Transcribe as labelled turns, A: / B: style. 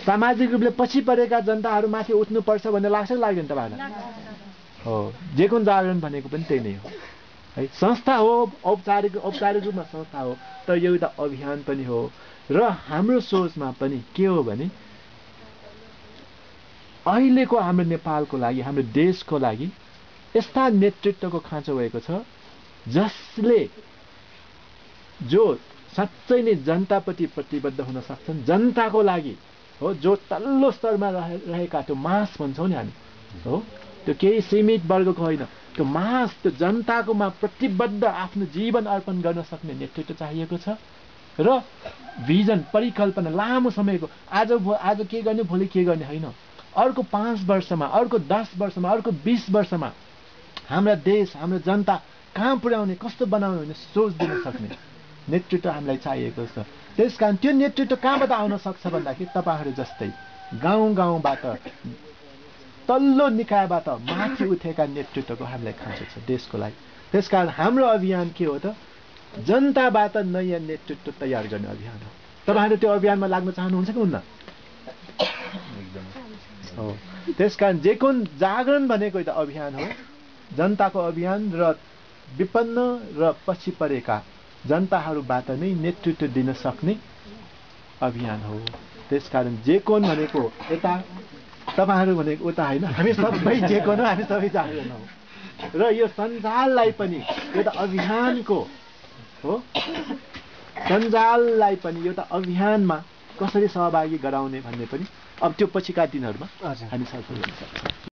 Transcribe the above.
A: सामाजिक रूपले पछि परेका जनताहरू माथि उठ्नुपर्छ भन्ने लाग्छ कि लाग्दैन तपाईँहरूलाई? हो, जे कुन जागरण भनेको पनि त्यही नै हो है। संस्था हो, औपचारिक रूपमा संस्था हो, तर यो एउटा अभियान पनि हो। र हाम्रो सोचमा पनि के हो भने अहिलेको हाम्रो नेपालको लागि, हाम्रो देशको लागि यस्ता नेतृत्वको खाँचो भएको छ जसले जो साँच्चै नै जनताप्रति प्रतिबद्ध हुन सक्छन्, जनताको लागि हो, जो तल्लो स्तरमा रहेका त्यो मास भन्छौँ नि हामी, हो, त्यो केही सीमित वर्गको होइन, त्यो मास, त्यो जनताकोमा प्रतिबद्ध आफ्नो जीवन अर्पण गर्न सक्ने नेतृत्व चाहिएको छ। र भिजन, परिकल्पना लामो समयको, आज के गर्ने भोलि के गर्ने होइन, अर्को 5 वर्षमा, अर्को 10 वर्षमा, अर्को 20 वर्षमा हाम्रा देश, हाम्रो जनता कहाँ पुर्याउने, कस्तो बनाउने भन्ने सोच दिन सक्ने नेतृत्व हामीलाई चाहिएको छ। त्यसकारण त्यो नेतृत्व कहाँबाट आउन सक्छ भन्दाखेरि तपाईँहरू जस्तै गाउँ गाउँबाट, तल्लो निकायबाट माथि उठेका नेतृत्वको हामीलाई खाँचो छ देशको लागि। त्यसकारण हाम्रो अभियान के हो त? जनताबाट नयाँ नेतृत्व तयार गर्ने अभियान हो। तपाईँहरू त्यो अभियानमा लाग्न चाहनुहुन्छ कि हुन्न? हो, त्यसकारण जे कुन जागरण भनेको एउटा अभियान हो, जनताको अभियान र विपन्न र पछि परेका जनताहरूबाट नै नेतृत्व दिन सक्ने अभियान हो। त्यसकारण जे कोन भनेको यता, तपाईँहरू भनेको उता होइन, हामी सबै जे कोन हो, हामी सबै जागरण हौ। र यो सञ्जाललाई पनि एउटा अभियानको हो, सञ्जाललाई पनि एउटा अभियानमा कसरी सहभागी गराउने भन्ने पनि अब त्यो पछिका दिनहरूमा हामी छलफल गर्न सक्छौँ।